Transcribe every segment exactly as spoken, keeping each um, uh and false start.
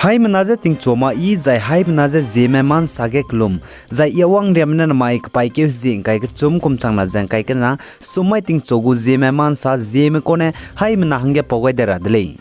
Haimena je tingchu ma i zai haimena je Zeme ma nsa ge kelum, zai i wangriamme ne namai kepaîkeu hezie ngkai kechum kum changna ze ngkai kena sum mai tingchu gu Zeme ma nsa Zeme kone haimena hangge pau gai de ra de lei.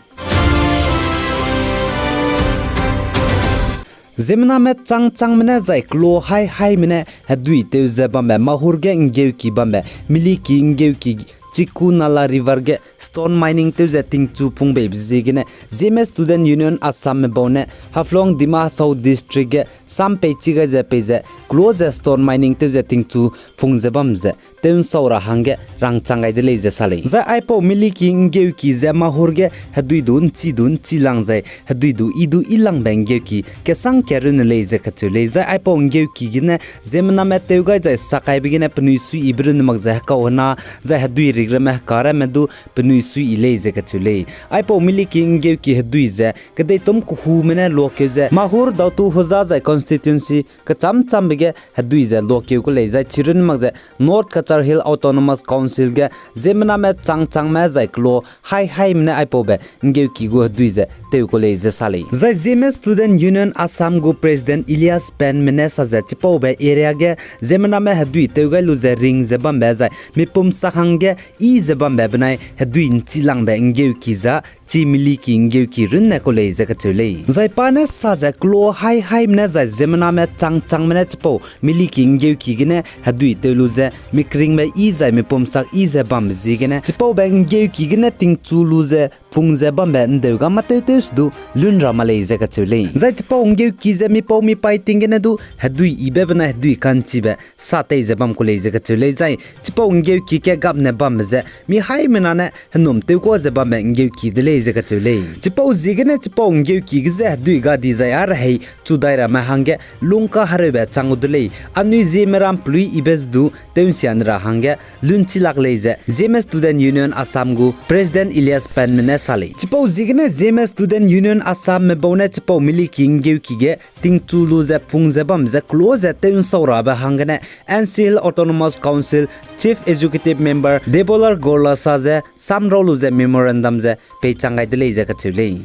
Ziemmename chang changme ne zai kelo hai haime ne hedui tew ze bambe Mahur ge nggeuki bambe Miliki nggeuki Chiku Nala River ge stone mining tew ze tingchu pung beibe ziegene Zeme Student Union Assamme bau ne Haflong Dima Hasao District ge sam pei chi gai ze pei ze kelo ze stone mining tew ze tingchu pung ze bam ze tew nsau ra hangge rangchang gai de lei ze sa lei. Zai aipau Miliki nggeuki ze Mahur ge hedui du nchi du nchi lang zai hedui du i du i langbe nggeuki kesang ke runne lei ze kacheu lei. Zai aipau nggeuki gene ziemmename tew gai zai sakaibe gene penui sui ibe runne mak ze hekau hena zai hedui rik ramme heka ramme du penui sui i lei ze kacheu lei. Aipau Miliki nggeuki hedui ze kedeitum kehume ne lokeu ze Mahur Dautu Hoza zai constituency kecham chambe ge hedui ze lokeu ku lei zai chirun mak ze North Cachar Hill Autonomous Council ge ziemmename chang changme zai kelo hai haime ne aipaube nggeuki gu hedui ze tew ku lei ze sa lei. Zai Zeme Student Union Assam gu President Elias Penme ne sa ze chipaube area ge ziemmename hedui tew gai lu ze ring ze bambe zai mipum sak hangge i ze bambe benai hedui nchi langbe nggeuki za chi Miliki nggeuki runne ku lei ze kacheu lei. Zai pa ne sa ze kelo hai haime ne zai ziemmename chang changme ne chipau Miliki nggeuki gene hedui tew lu ze mikringbe i zai mipum sak i ze bambe ziegene chipaube nggeuki gene tingchu lu ze pung ze bambe ndeu ga matew tew se du lun ra ma lei ze kacheu lei. Zai chipau nggeuki ze mipau mipaî ting gene du hedui ibe benai hedui kanchibe sa tei ze bam ku lei ze kacheu lei. Zai chipau nggeuki ke gapne bambe ze mi haimena ne henum tewkua ze bambe nggeuki de lei ze kacheu lei. Chipau ziegene chipau nggeuki ge ze hedui ga dizai a rehei chu dai ramme hangge lungka hereube chang gu de lei. Anui Zeme ram pelui ibe ze du tew nsia ne ra hangge lun chi lak lei ze Zeme Student Union Assam gu President Elias Penme ne sa lei. Chipau ziegene Zeme Student Union Assamme bau ne chipau Miliki nggeuki ge tingchu lu ze pung ze bam ze kelo ze tew nsau rabe hanggene N C Hill Autonomous Council Chief Executive Member Debolal Gorlosa ze samrau lu ze memorandum ze peichang gai de lei ze kacheu lei.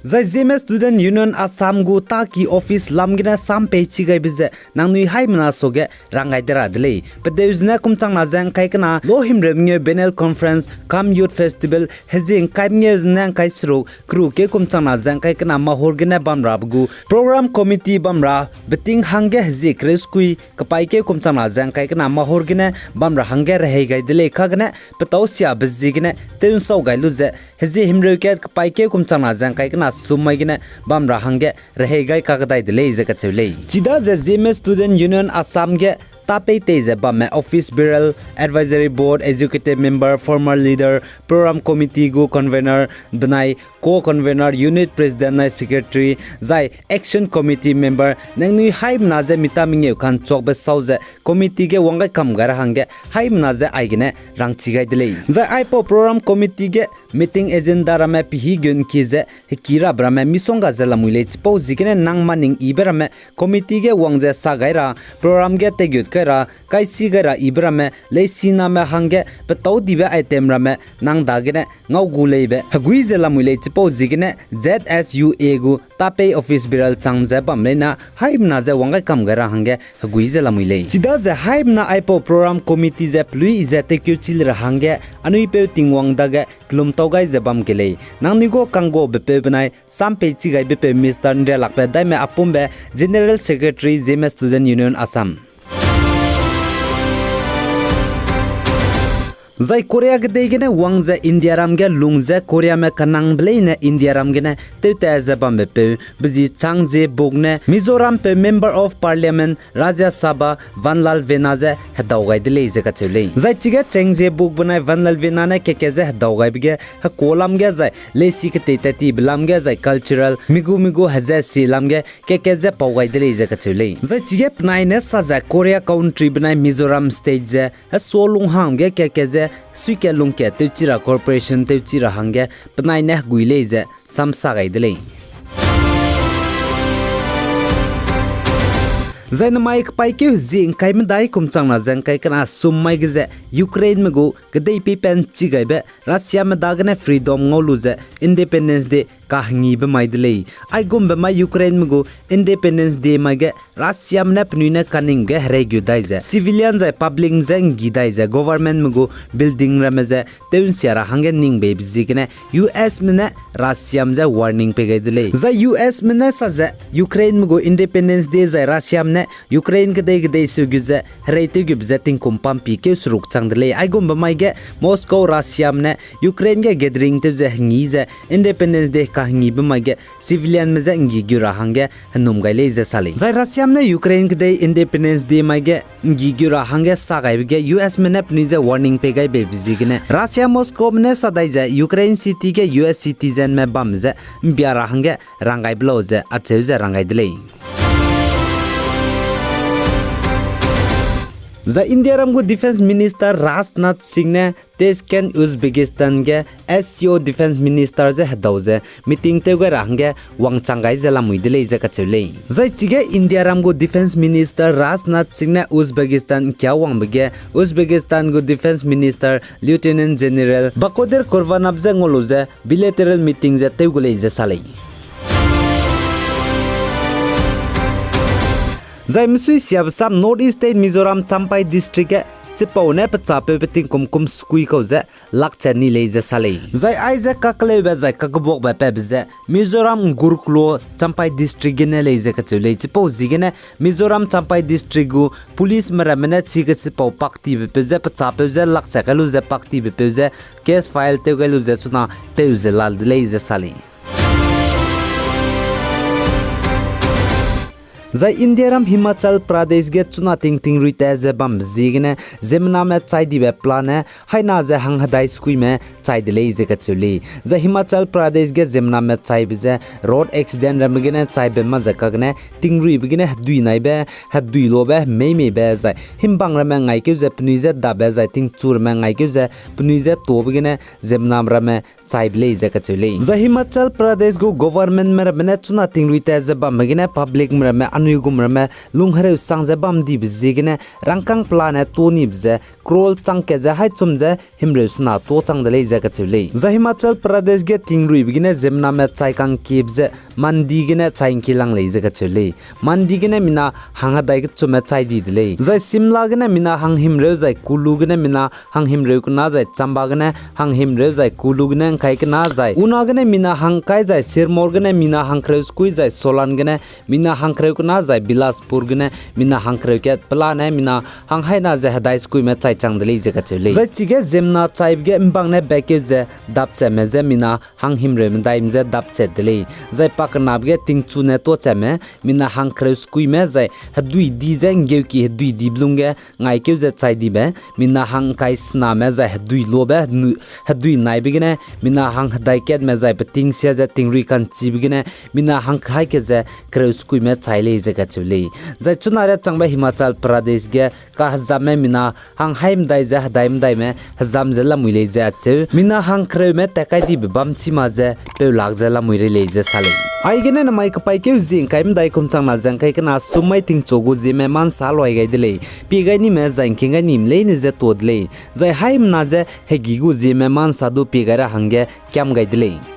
Zai Zeme Student Union Assam gu taki office lam gene sam pei chi gaibe ze nangnui haimena suage rang gai de ra de lei. Pedeu zene kum changna ze ngkai kena lo himreu mengeu biennial conference cum youth festival hezie ngkai mengeu zene ngkai seruk keru keu kum changna ze ngkai kena Mahur gene bam rabe gu program committee bam ra beting hangge hezie kereu sekui kepaîkeu kum changna ze ngkai kena Mahur gene bam ra hangge rehei gai de lei kagene petâu siabe ziegene tew nsau gai lu ze hezie himreu kat kepaîkeu kum changna ze ngkai kena sum mai gene bam ra hangge rehei gai kakdai de lei ze kacheu lei. Chidaze Zeme Student Union Assam ge tapeitei ze bamme office bearer, advisory board, executive member, former leader, program committee gu convener benai co-convener, unit president nai secretary, zai action committee member nangnui haimena ze mita mengeu kanchuakbe sau ze committee ge wang gai kam gai ra hangge haimena ze aigene rangchi gai de lei. Zai aipau program committee ge meeting agenda ramme pehî gun kie ze heki rabe ramme misongga ze lamui lei. Chipau ziegene nang maning yibe ramme committee ge wang ze sa gai ra, program ge teigut kai ra, kaisi gai ra yibe ramme leisiname hangge petâu dibe item ramme nang dagene ngau gu leibe hegui ze lamui lei. Chipau ziegene Z S U A gu tapei office bearer chang ze bam leina haimena ze wang gai kam gai ra hangge hegui ze lamui lei. Chidaze haimena aipau program committee ze pelui ze tewkeu chi le ra hangge anui peu Tingwang dage kelum tau gai ze bam ke lei. Nangnui gu kangguabe peu benai sam pei chi gaibe peu Mister Nrialakbe Daime Apumbe, General Secretary, Zeme Student Union Assam. Zai Korea kedei gene wang ze India ram ge lung ze Koreame kanangbe leine India ram gene tewtat ze bambe peu bezi Chang Jae-bok ne Mizoram peu Member of Parliament Rajya Sabha Vanlalvena je hedau gai de lei ze kacheu lei. Zai chige Chang Jae-bok benai Vanlalvena ne keke je hedau gaibe ge hekuâ lam ge zai leisi ketei tat tibe lam ge zai cultural migu migu heze sie lam ge keke je pau gai de lei ze kacheu lei. Zai chige penai ne sa ze Korea country benai Mizoram state ze hesuâ lunghang ge keke je suikat lungkat tewchi ra cooperation tewchi ra hangge penai ne hegui lei ze samsa gai de lei. Zai namai kepaîkeu hezie ’ngkai medai kum changna ze ’ngkai kena sum mai ge ze Ukraineme gu kedei peipen chi gaibe Russiame dagene freedom ngau lu ze Independence Day kahengibe mai de lei. Aigumbe mai Ukraineme gu Independence Day mai ge Russiame ne penui ne kaningbe ge hereigeu dai ze civilian zai publicme je ’nggi dai ze governmentme gu building ramme ze tew'nsia ra hangge ning beibe ziegene U S'me ne Russiame je warning pei gai de lei. Zai U S'me ne sa ze Ukraineme gu Independence Day zai Russiame ne Ukraine kedei kedei seu gu ze hereitewgube ze tingkum pampi keu seruk chang de lei. Aigumbe mai ge Moscow Russiame ne Ukraine ge gathering tew ze hengi ze Independence Day kahengibe mai ge civilianme je ’nggi gu ra hangge henum gai lei ze sa lei. Zai Russiame ne Ukraine kedei Independence Day mai ge ’nggi gu ra hangge sa gaibe ge U S'me ne penui je warning pei gai beibe ziegene Russia Moscowme ne sa dai ze Ukraine city ge U S citizenme bam ze ’mbia ra hangge rang gaibe lau ze acheu ze rang gai de lei. Zai Indiaram gu Defence Minister Rajnath Singh ne Tashkent, Uzbekistan ge S C O Defence Minister je hedau ze meeting tew gai ra hangge wangchang gai ze lamui de lei ze kacheu lei. Zai chige Indiaram gu Defence Minister Rajnath Singh ne Uzbekistan ’ngkia wangbe ge Uzbekistan gu Defence Minister Lieutenant General Bakodir Kurbanov je ngau lu ze bilateral meeting ze tew gu lei ze sa lei. Zai mesuisiabe sam North East State Mizoram Champhai District ge chipau ne pechapeube tingkum kum sekui kau ze lakchat ni lei ze sa lei. Zai aize kakeleube zai kakebuakbe patbe ze Mizoram Ngur Klo Champhai District gene lei ze kacheu lei. Chipau ziegene Mizoram Champhai District gu policeme ramme ne chige chipau paktibe peu ze pechapeu ze lakchat kai lu ze paktibe peu ze case file tew gai lu ze chuna peu ze la de lei ze sa lei. Zai Indiaram Himachal Pradesh ge chuna ting tingrui ta ze bambe ziegene ziemmename chai dibe pelane haina ze hanghedai sekuime chai de lei ze kacheu lei. Zai Himachal Pradesh ge ziemmename chaibe ze road accident ramme gene chaibe ma ze kagene tingruibe gene hedui naibe, hedui lobe, meimeibe zai himbang ramme ngaikeu ze penui je dabe zai tingchu ramme ngaikeu ze penui je tobe gene ziemmename ramme chaibe lei ze kacheu lei. Zai Himachal Pradesh gu governmentme ramme ne chuna tingrui ta ze bambe gene publicme ramme anui gum ramme lunghereu sang ze bam dibe ziegene rangkâng pelane to nibe ze crore chang kat ze haî chum ze himreu sena to chang de lei ze kacheu lei. Zai Himachal Pradesh ge tingruibe gene ziemmename chai kangkiebe ze Mandi gene chai ’ngki lang lei ze kacheu lei. Mandi gene mina hanghedai kechume chai di de lei. Zai Shimla gene mina hanghimreu zai Kullu gene mina hanghimreu kena zai Chamba gene hanghimreu zai Kullu gene ’ngkai kena zai Una gene mina hangkai zai Sirmaur gene mina hangkereu sekui zai Solan gene mina hangkereu kena zai Bilaspur gene mina hangkereu kat pelane mina hanghaina ze hedai sekuime chai chang de lei ze kacheu lei. Zai chige ziemmena chaibe ge ’mbang ne bakeu ze dapchatme je mina hanghimreu medaime je dapchat de lei. Zai pakenabe ge tingchune tochatme mina hangkereu sekuime zai hedui di ze ’nggeuki hedui dibe lungge ngaikeu ze chai dibe mina hangkai sename zai hedui lobe hedui naibe gene mina hanghedai katme zai peting sia ze tingrui ka'nchibe gene mina hangkai ke ze kereu sekuime chai lei ze kacheu lei. Zai chuna riachangbe Himachal Pradesh ge kahezamme mina hanghaimedai ze hedaimedaime hezam ze lamui lei ze acheu mina hangkereume tat kai dibe bam chi ma ze peulak ze lamui rei lei ze sa lei. Aigene namai kepaîkeu zie ’ngkai medai kum changna ze ’ngkai kena sum mai tingchu gu zieme ma ’nsa luai gai de lei. Pie gai nime zai ’ngking gai nime leine ze tuâ de lei. Zai haimena ze hegi gu zieme ma ’nsa du pie gai ra hangge kiam gai de lei.